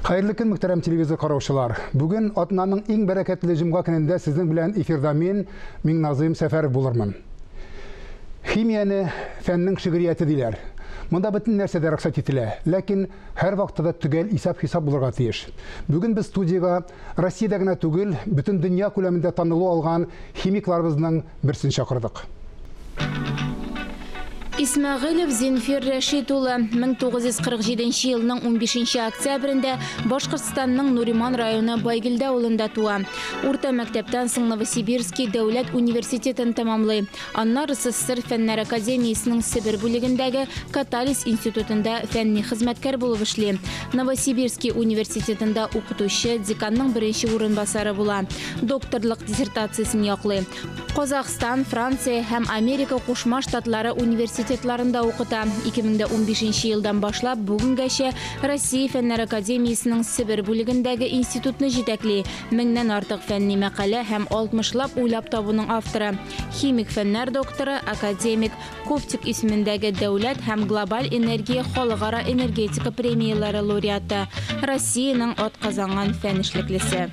Хәерле көн, мөхтәрәм телевизор караучылар. Бүген атнаның иң бәрәкәтле җомга көнендә сезнең белән эфирда мин, Миңназыйм Сәфәров булырмын. Химияне фәннең шигърияте диләр. Монда бөтен нәрсә дә рөхсәт ителә, ләкин һәрвакытта да төгәл исәп-хисап булырга тиеш. Бүген без студиягә Россиядә генә түгел, бөтен дөнья күләмендә танылу алган химикларыбызның берсен чакырдык. Исмәгыйлев Зинфир Рәшит улы 1947 елның 15 октябрендә Башкортстанның Нуриман районы Байгилде авылында туа. Урта мәктәптән соң Новосибирский дәүләт университетын тәмамлый. Аннары СССР Фәннәр академиясенең Себер бүлегендәге Катализ институтында фәнни хезмәткәр булып эшли. Новосибирский университетында укытучы, деканның беренче урынбасары була. Докторлык диссертациясен яклый. Казахстан, Франция һәм Америка Кушма Штатлары университетларында укыта. 2015 елдан башлап бүгенгәчә Россия Фәннәр академиясенең Себер бүлегендәге институтны җитәкли. Меңнән артык фәнни мәкалә һәм 60лап уйлап табуның авторы. Химик фәннәр докторы, академик, Коптик исемендәге дәүләт һәм глобаль энергия халыкара энергетика премияләре лауреаты, Россиянең атказанган фән эшлеклесе.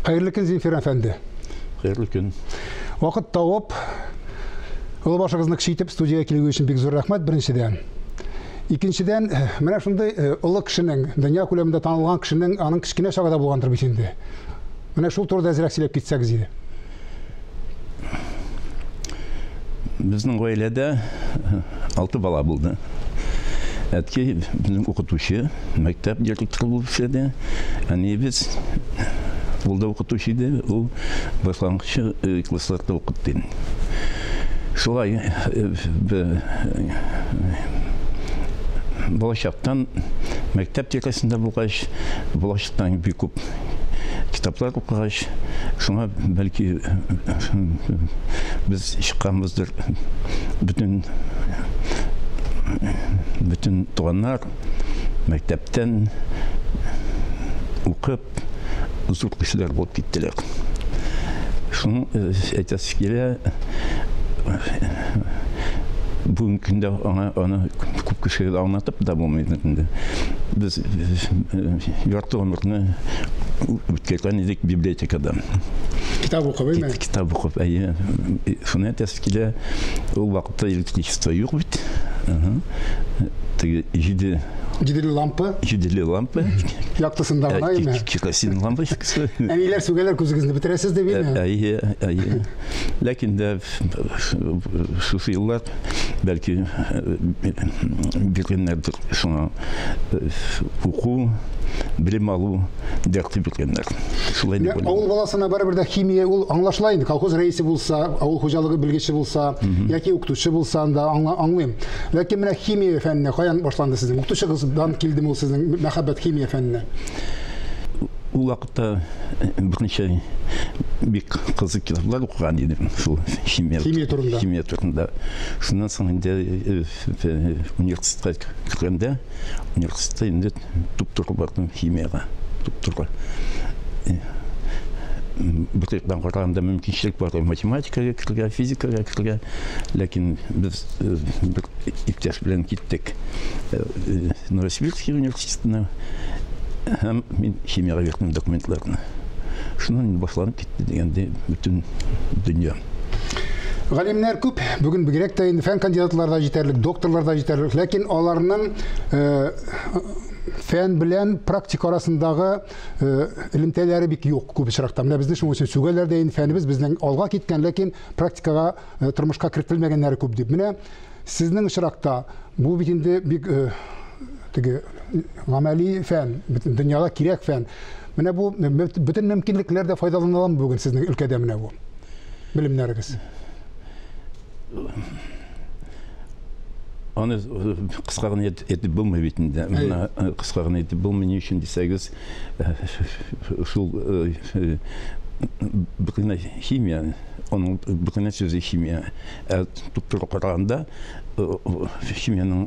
Хәерле көн, Зинфир әфәнде. Хәерле көн. Вакыт табып, олы башыгызны кече итеп студиягә килү өчен бик зур рәхмәт беренчедән. Икенчедән, менә шундый олы кешенең, дөнья күләмендә танылган кешенең аның кечкенә чагы да булгандыр бит инде. Менә шул турыда әзрәк сөйләп китсәгез иде. Безнең гаиләдә 6 бала булды. Әткәй безнең укытучы, мәктәп директоры булып эшләде. Әниебез ул да укытучы иде, ул башлангыч классларда укытты. Шулай балачактан мәктәп тирәсендә булгач, балачактан бик күп китаплар укыгач, шуңа бәлки без чыкканбыздыр. Бөтен бөтен туганнар мәктәптән укып зур кешеләр булып киттеләр. Шуны әйтәсе килә, бүгенге көндә аңа аны күп кешегә дә аңлатып та булмый инде. Без ярты гомерне үткәргән идек библиотекада. Китап укып, әйме? Китап укып, әйе. Шуны әйтәсе килә, ул вакытта электричество юк бит. Теге җиде Җиделе лампа. Җиделе лампа. Яктысында гына, әйме? Керосин лампочкасы. Әниләр сүгәләр, күзегезне бетерәсез дип, әйме? Әйе, әйе. Ләкин дә шушы еллар бәлки биргәннәрдер шуңа уку, белем алу дәрте биргәннәр. Шулай дип уйлыйм. Авыл баласына барыбер дә химия ул аңлашыла инде. Колхоз рәисе булса, авыл хуҗалыгы белгече булса, яки укытучы булса анда аңлыйм. Ләкин менә химия фәненә каян башланды сезнең? Укытучыгыздан килдеме ул сезнең мәхәббәт химия фәненә? Ул вакытта берничә бик кызык китаплар укыган идем шул химия, химия турында. Химия турында. Шуннан соң инде университетка кергәндә, университетта инде туп-туры бардым химиягә, туп-туры. Бер яктан караганда мөмкинчелек бар математикага керергә, физикага керергә, ләкин без бер иптәш белән киттек Новосибирский университетына. Һәм мин химияга бирдем документларны. Шуннан инде башланып китте дигәндәй бөтен дөнья. Галимнәр күп, бүген бигрәк тә инде фән кандидатлары да җитәрлек, докторлар да җитәрлек, ләкин аларның фән белән практика арасындагы элемтәләре бик юк күп очракта. Менә безне шуның өчен сүгәләр дә инде, фәнебез безнең алга киткән, ләкин практикага, тормышка кертелмәгәннәре күп дип. Менә сезнең очракта бу бит инде бик теге гамәли фән, бөтен дөньяда кирәк фән. Менә бу бөтен мөмкинлекләр дә файдаланыламы бүген сезнең өлкәдә менә бу белемнәрегез? Аны кыска гына әйтеп булмый бит инде. Менә кыска гына әйтеп булмый, ни өчен дисәгез, шул бер генә химия, аның бер генә сүзе химия. Ә туп-туры караганда химиянең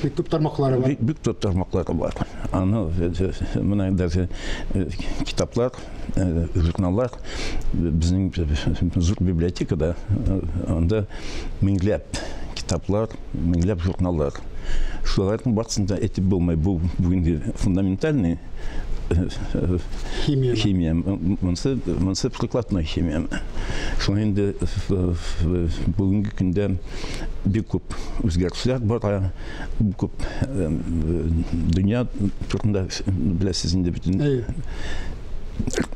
бик күп тармаклары бар. Бик күп тармаклары бар. Аны менә даже китаплар, журналлар безнең зур библиотекада анда меңләп китаплар, меңләп журналлар. Шуларның барысын да әйтеп булмый. Бу бүгенге фундаментальный химия. Химия. Монысы прикладной химия. Шуңа инде бүгенге көндә бик күп үзгәрешләр бара, күп дөнья турында беләсез инде бөтен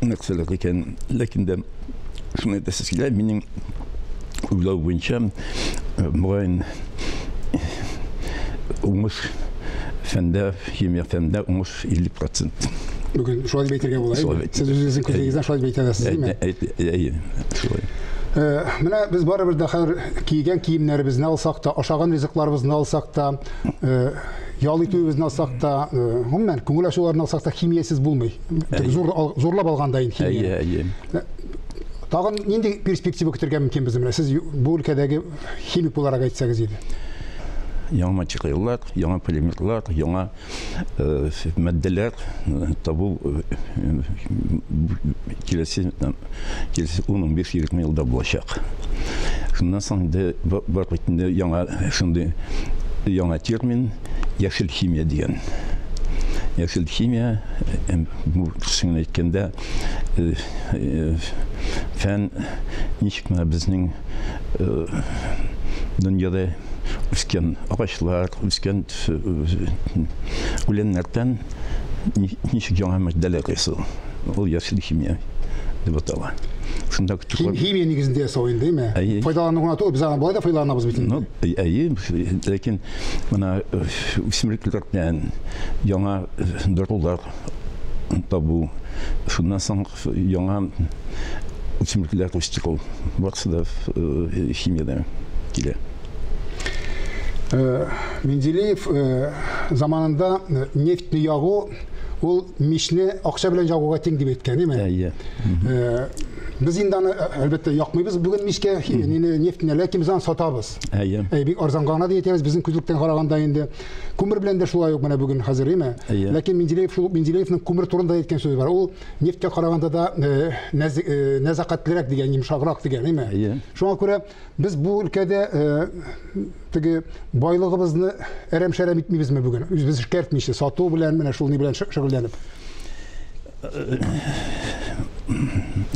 нәрсәләр икән. Ләкин дә шуны әйтәсез килә, минем уйлау буенча, мөгаен, уңыш фәндә, химия фәндә уңыш 50%. Бүген шулай дип әйтергә була. Сез үзегезнең күзлегегездән шулай дип әйтә аласыз, димме? Әйе, шулай. Менә без барыбер дә хәзер кигән киемнәребезне алсак та, ашаган ризыкларыбызны алсак та, ял итүебезне алсак та, гомумән, күңел ачуларны алсак та химиясез булмый. Зурлап алганда инде химия. Әйе, әйе. Тагын нинди перспектива көтәргә мөмкин безне? Менә сез бу өлкәдәге химик буларак әйтсәгез иде. Яңа материаллар, яңа полимерлар, яңа матдәләр табу киләсе 10-15-20 елда булачак. Шуннан соң инде бар бит инде яңа шундый яңа термин яшел химия дигән. Яшел химия, бу төсен әйткәндә, фән ничек менә безнең дөньяда үскән агачлар, үскән үләннәрдән ничек яңа матдәләр ясау. Ул яшел химия дип атала. Шунда химия нигезендә ясау инде, әйеме? Файдалану гына түгел, без аны болай да файдаланабыз бит инде. Ну, әйе, ләкин менә үсемлекләрдән яңа дарулар табу, шуннан соң яңа үсемлекләр үстерү, барысы да химиядән килә. Менделеев заманында нефтьне ягу ул мичне акча белән ягуга тиң дип әйткән, әйеме? Әйе. Без инде аны әлбәттә якмыйбыз бүген мичкә, нефтьне, ләкин без аны сатабыз. Әйе. Бик арзанга гына дип әйтәбез, безнең күзлектән караганда инде. Күмер белән дә шулай ук менә бүген хәзер, әйеме? Ләкин Менделеев шул Менделеевның күмер турында әйткән сүзе бар. Ул нефтькә караганда да нәзакәтлерәк дигән, йомшаграк дигән, әйеме? Шуңа күрә без бу өлкәдә теге байлыгыбызны әрәм-шәрәм итмибезме бүген? Үзебез эшкәртмичә, сату белән, менә шул ни белән шөгыльләнеп.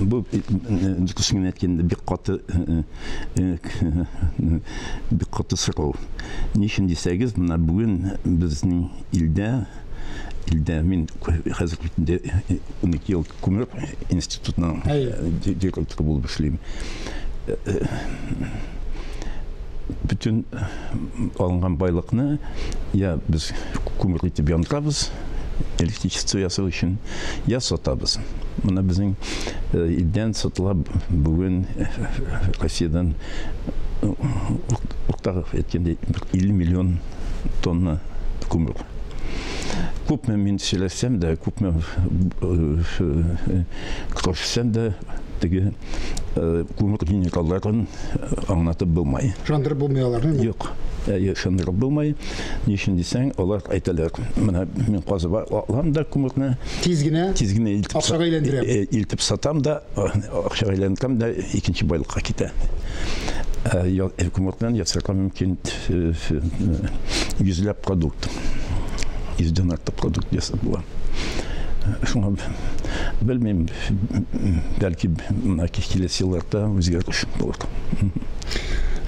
Бу дөресен әйткәндә бик каты, бик каты сорау. Ни өчен дисәгез, менә бүген безнең илдә мин хәзер бит инде 12 ел күмер институтының директоры булып эшлим. Бөтен алынган байлыкны я без күмер итеп яндырабыз, электричество ясау өчен, я сатабыз. Менә безнең илдән сатыла бүген Россиядән уртак әйткәндә 50 миллион тонна күмер. Күпме мин сөйләсәм дә, күпме көрәшсәм дә, теге күмер минералларын аңлатып булмый. Ышандырып булмый аларны? Юк, ышандырып булмый. Ни өчен дисәң, алар әйтәләр, менә мин казып алам да күмерне. Тиз генә? Тиз генә илтеп акчага әйләндерәм. Илтеп сатам да, акчага әйләндерәм дә, икенче байлыкка китә. Күмер белән ясарга мөмкин йөзләп продукт. Йөздән артык продукт ясап була. Шуңа белмим, бәлки менә киләсе елларда үзгәреш булыр.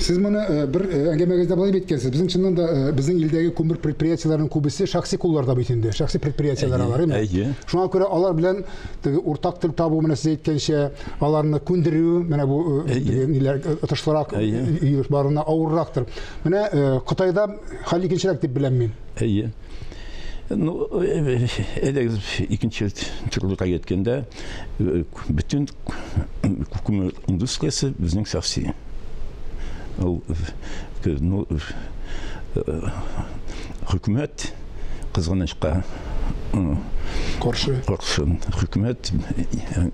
Сез моны бер әңгәмәгездә болай дип әйткәнсез. Безнең чыннан да безнең илдәге күмер предприятиеләренең күбесе шәхси кулларда бит инде. Шәхси предприятиеләр алар, әйеме? Әйе. Шуңа күрә алар белән теге уртак тел табу, менә сез әйткәнчә, аларны күндерү, менә бу ниләр отышлырак, йөреш барына авыррактыр. Менә Кытайда хәл икенчерәк дип беләм мин. Әйе. Ну, әйдәгез, икенче төрле әйткәндә, бөтен күмер индустриясе безнең шәхси. Ул, ну, хөкүмәт кызганычка каршы. Каршы. Хөкүмәт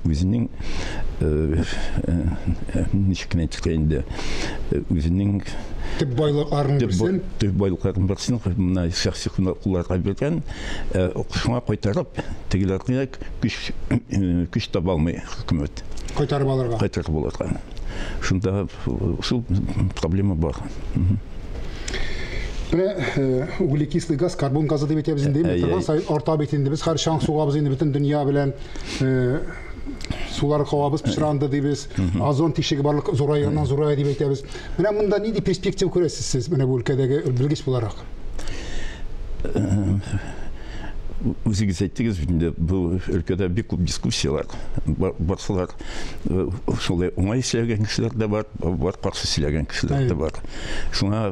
үзенең, ничек кенә әйтергә инде, үзенең төп байлыкларының берсен, төп байлыкларының берсен менә шәхси кулларга биргән, шуңа кайтарып, тегеләргә көч таба алмый хөкүмәт. Кайтарып алырга. Кайтарып алырга. Шунда шул проблема бар. Менә углекислый газ, карбон газы дип әйтәбез инде, торган саен арта бит инде. Без хәзер чаң сугабыз инде бөтен дөнья белән. Сулар һавабыз пычранды дибез, озон тишеге барлык зурайганнан зурая дип әйтәбез. Менә монда нинди перспектива күрәсез сез менә бу өлкәдәге белгеч буларак? Үзегез әйттегез бит инде, бу өлкәдә бик күп дискуссияләр барсалар, шулай уңай сөйләгән кешеләр дә бар, бар каршы сөйләгән кешеләр дә бар. Шуңа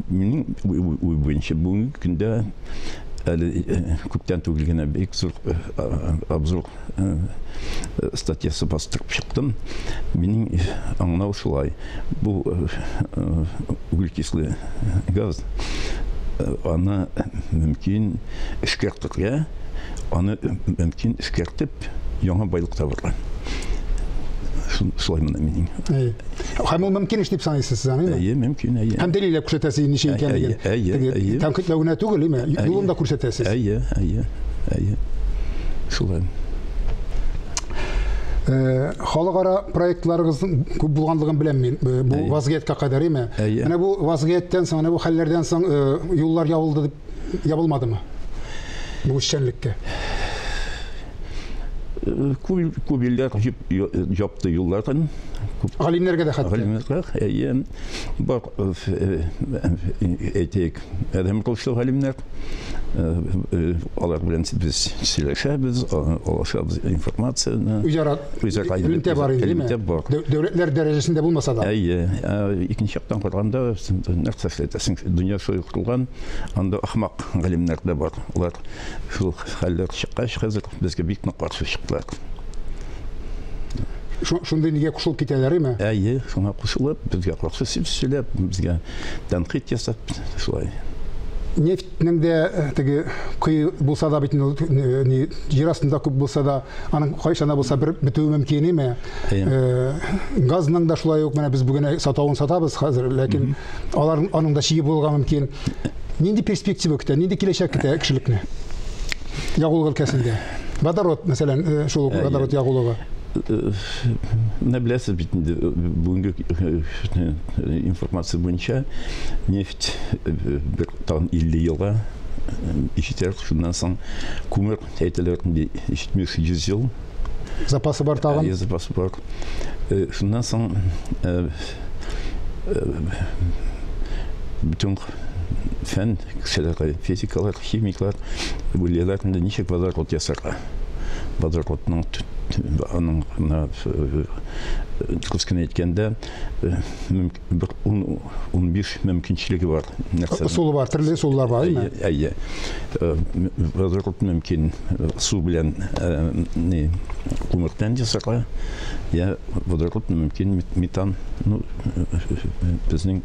минем уй буенча бүгенге көндә әле күптән түгел генә бик зур обзор статьясы бастырып чыктым. Минем аңлау шулай. Бу углекислый газ аны мөмкин эшкәртергә, аны мөмкин эшкәртеп яңа байлык табырга. Шулай менә минем. Һәм ул мөмкин эш дип саныйсыз сез аны? Әйе, мөмкин, әйе. Һәм дәлилләп күрсәтәсез ничә икәнлеген. Әйе, әйе. Тәнкыйтьләү генә түгел, әйме? Юлын да күрсәтәсез. Әйе, әйе, әйе. Шулай. Халыкара проектларыгызның күп булганлыгын беләм мин. Бу вазгыятькә кадәр, әйме? Менә бу вазгыятьтән соң, менә бу хәлләрдән соң юллар ябылды дип ябылмадымы? Бу эшчәнлеккә. Күп илләр япты юлларын. Галимнәргә дә хәтта. Галимнәргә, әйе. Бар, әйтик, адәм рухлы галимнәр. Алар белән без сөйләшәбез, алышабыз информацияне. Үзара элемтә бар инде, элемтә бар. Дәүләтләр дәрәҗәсендә булмаса да. Әйе. Икенче яктан караганда, нәрсә эшләтәсең? Дөнья шулай корылган, анда ахмак галимнәр дә бар. Алар шул хәлләр чыккач, хәзер безгә бик нык каршы чыктылар. Шундый нигә кушылып китәләр, әйме? Әйе, шуңа кушылып, безгә каршы сүз сөйләп, безгә тәнкыйть ясап, шулай. Нефтьнең дә теге кый булса да бит инде, җир астында күп булса да, аның кайчан да булса бер бетүе мөмкин, әйме? Газның да шулай ук, менә без бүген сатуын сатабыз хәзер, ләкин алар аның да чиге булырга мөмкин. Нинди перспектива көтә, нинди киләчәк көтә кешелекне? Ягулык өлкәсендә. Водород, мәсәлән, шул ук водород ягулыгы. Менә беләсез бит инде, бүгенге информация буенча нефть бер тагын 50 елга җитәр, шуннан соң күмер әйтәләр инде 70-100 ел. Запасы бар тагын? Әйе, запасы бар. Шуннан соң бөтен фән кешеләре, физикалар, химиклар уйлыйлар инде ничек водород ясарга. Водородның аның менә дөрес кенә әйткәндә бер 15 мөмкинчелеге бар. Ысулы бар, төрле ысуллар бар, әйеме? Әйе. Водород мөмкин су белән күмертән ясарга, я водород мөмкин метан, ну, безнең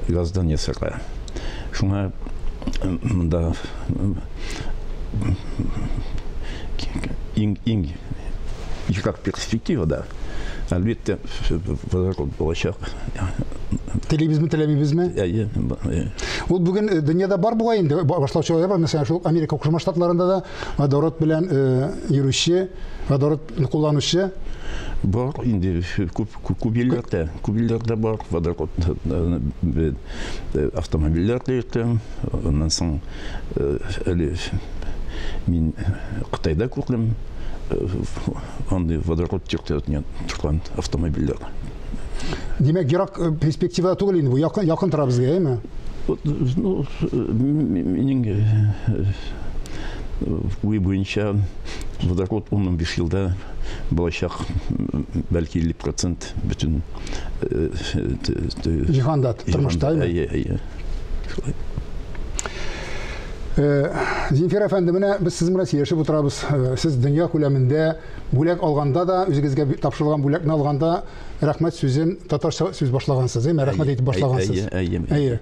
газдан ясарга. Шуңа монда иң ерак перспективада, әлбәттә, водород булачак. Телибезме, теләмибезме? Әйе. Ул бүген дөньяда бар бугай инде, башлаучылар бар, мәсәлән, шул Америка Кушма Штатларында да водород белән йөрүче, водород кулланучы бар инде, күп илләрдә, күп илләрдә бар водород автомобильләр дә йөртә. Аннан соң әле мин Кытайда күрдем, андый водород йөртә торган автомобильләр. Димәк, ерак перспективада түгел инде бу, якын тора безгә, әйеме? Ну, минем уй буенча водород 15 елда булачак, бәлки 50% бөтен җиһанда, тормышта, әйеме? Әйе, әйе. Шулай. Земфир әфәнде, менә без сезнең белән сөйләшеп утырабыз. Сез дөнья күләмендә бүләк алганда да, үзегезгә тапшырылган бүләкне алганда рәхмәт сүзен татарча сүз башлагансыз, әйеме? Рәхмәт әйтеп башлагансыз. Әйе, әйе. Әйе.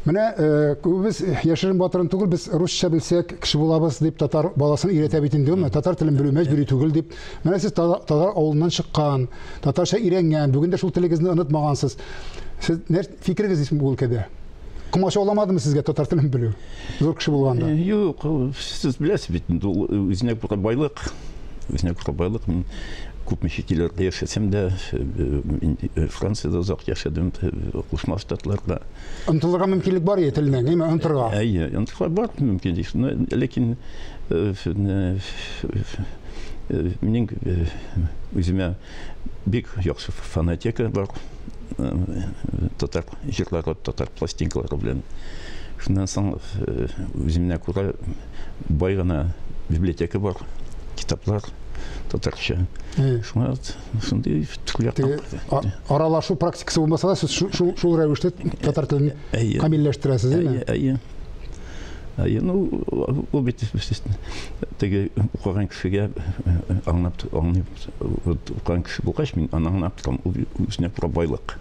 Менә күбебез яшерен батырын түгел, без русча белсәк кеше булабыз дип татар баласын өйрәтә бит инде, әйеме? Татар телен белү мәҗбүри түгел дип. Менә сез татар авылыннан чыккан, татарча өйрәнгән, бүген дә шул телегезне онытмагансыз. Сез фикерегез ничек бу өлкәдә? Комачауламадымы сезгә татар телен белү? Зур кеше булганда. Юк, сез беләсез бит инде, ул үзенә күрә байлык. Үзенә күрә байлык. Мин Күпме чит илләрдә яшәсәм дә, мин Франциядә озак яшәдем, Кушма Штатларда. Омтылырга мөмкинлек бар ие теленең, әйме, онытырга. Әйе, онытырга бар мөмкинлек. Ләкин минем үземә бик яхшы фонотека бар. Татар җырлары, татар пластинкалары белән. Шуннан соң үземә күрә бай гына библиотека бар, китаплар татарча. Шуңа шундый төрле яктан. Аралашу практикасы булмаса да, сез шул рәвештә татар телен камилләштерәсез, әйеме? Әйе. Әйе, ну, ул бит теге укыган кешегә аңлап, аңлап укыган кеше булгач, мин аны аңлап торам, ул үзенә күрә байлык.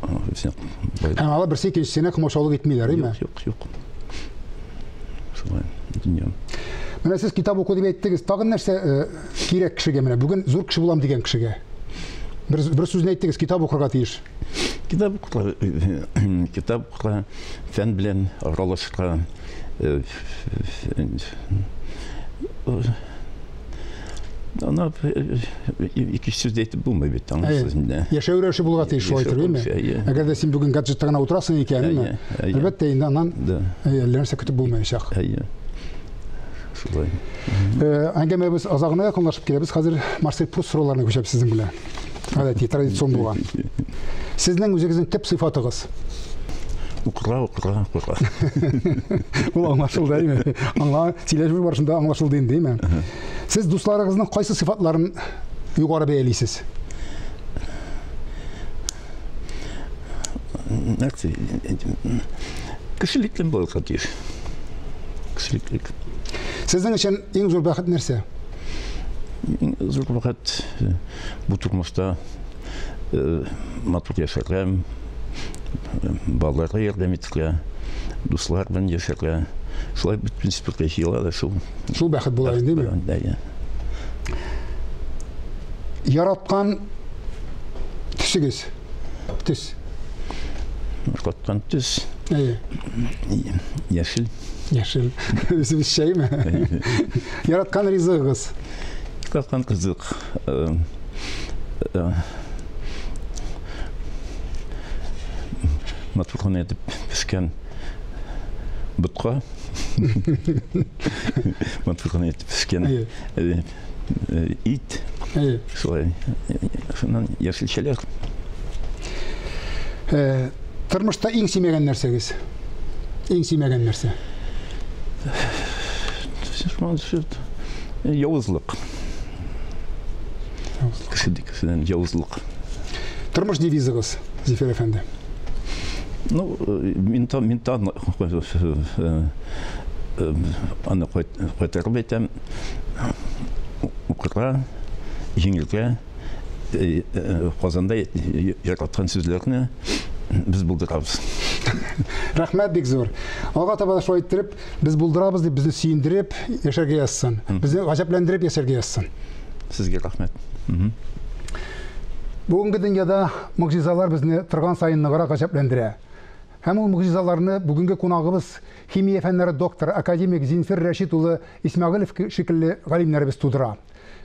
Һәм алар берсе икенчесенә комачаулык итмиләр, әйеме? Юк, юк, юк. Шулай, дөнья. Менә сез китап уку дип әйттегез. Тагын нәрсә кирәк кешегә менә? Бүген зур кеше булам дигән кешегә. Бер сүзне әйттегез, китап укырга тиеш. Китап укырга, китап укырга, фән белән аралашырга, Ана ике сүз дә әйтеп булмый бит, аңлыйсыз инде. Яшәү рәвеше булырга тиеш шулай итеп, әйеме? Әгәр дә син бүген гаджетта гына утырасың икән, әйеме? Әлбәттә, инде аннан әллә нәрсә көтеп булмаячак. Әйе. Шулай. Әңгәмәбез азагына якынлашып килә. Без хәзер Марсель Пруст сорауларына күчәбез сезнең белән. Гадәти, традицион булган. Сезнең үзегезнең төп сыйфатыгыз? Укырга, укырга, укырга. Ул аңлашылды, әйеме? Аңла, сөйләшү барышында аңлашылды инде, әйеме? Сез дусларыгызның кайсы сыйфатларын югары бәялисез? Нәрсә? Кешелекле булырга тиеш. Кешелеклек. Сезнең өчен иң зур бәхет нәрсә? Иң зур бәхет бу тормышта матур яшәргә, балаларга ярдәм итәргә, дуслар белән яшәргә. Шулай бөтен бергә җыела да шул. Шул бәхет була инде, әйе. Яраткан төсегез? Төс. Яраткан төс. Әйе. Яшел. Яшел. Үзебез чәйме? Яраткан ризыгыгыз? Яраткан ризык. Матур гына итеп пешкән ботка. Матур гына итеп пешкән ит. Шулай. Шуннан яшелчәләр. Тормышта иң сөймәгән нәрсәгез? Иң сөймәгән нәрсә? Явызлык. Кешедән явызлык. Тормыш девизыгыз, Зөфәр әфәнде? Ну, мин аны кайтарып әйтәм. Укырга, җиңелгә, Казанда яраткан сүзләрне без булдырабыз. Рәхмәт бик зур. Алга таба да шулай иттереп, без булдырабыз дип безне сөендереп яшәргә язсын. Безне гаҗәпләндереп яшәргә язсын. Сезгә рәхмәт. Бүгенге дөньяда могҗизалар безне торган саен ныграк гаҗәпләндерә. Һәм ул могҗизаларны бүгенге кунагыбыз, химия фәннәре докторы, академик Зинфир Рәшит улы Исмәгыйлев шикелле галимнәребез тудыра.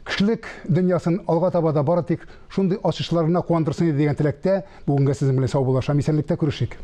Кешелек дөньясын алга таба да бары тик шундый ачышлар гына куандырсын иде дигән теләктә бүгенгә сезнең белән саубуллашам. Исәнлектә күрешик.